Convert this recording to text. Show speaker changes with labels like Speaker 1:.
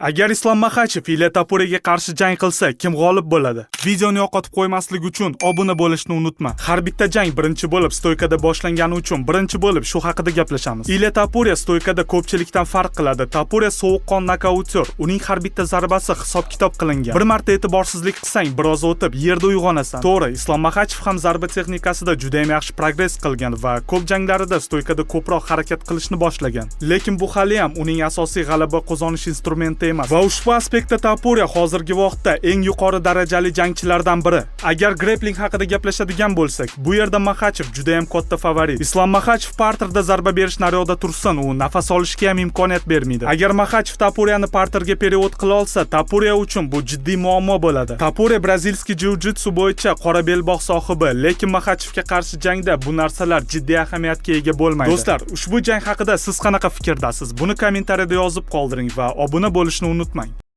Speaker 1: Agar Islom Maxachev Ilya Topuriyaga qarshi jang qilsa, kim g'olib bo'ladi? Videoni yo'qotib qo'ymaslik uchun obuna bo'lishni unutma. Har bitta jang birinchi bo'lib стойка da boshlangani uchun birinchi bo'lib shu haqida gaplashamiz. Ilya Topuriya стойка da ko'pchilikdan farq qiladi. Topuriya sovuqqon nokautyor. Uning har bitta zarbasi hisob-kitob qilingan. Bir marta e'tiborsizlik qilsang, biroz o'tib yerda uyg'onasan. To'g'ri, Islom Maxachev ham zarba texnikasida juda ham yaxshi progress qilgan va ko'p janglarida стойка da ko'proq harakat qilishni boshlagan. Lekin bu hali ham uning asosiy g'alaba qozonish instrumenti emas. Va ushbu aspektda Topuriya hozirgi vaqtda eng yuqori darajali jangchilardan biri. Agar grepling haqida gaplashadigan bo'lsak, bu yerda Maxachev juda ham katta favorit. Islom Maxachev parterda zarba berish naryoqda tursin, u nafas olishga ham imkoniyat bermaydi. Agar Maxachev Topuriyani parterga перевод qila olsa, Topuriya uchun bu jiddiy muammo bo'ladi. Topuriya бразильский jiu-jitsu bo'yicha qora belbog' sohibi, lekin Maxachevga qarshi jangda bu narsalar jiddiy ahamiyatga ega bo'lmaydi. Do'stlar, ushbu jang haqida siz qanaqa fikrdasiz? Buni kommentariyada yozib qoldiring va obuna bo'lishni unutmang.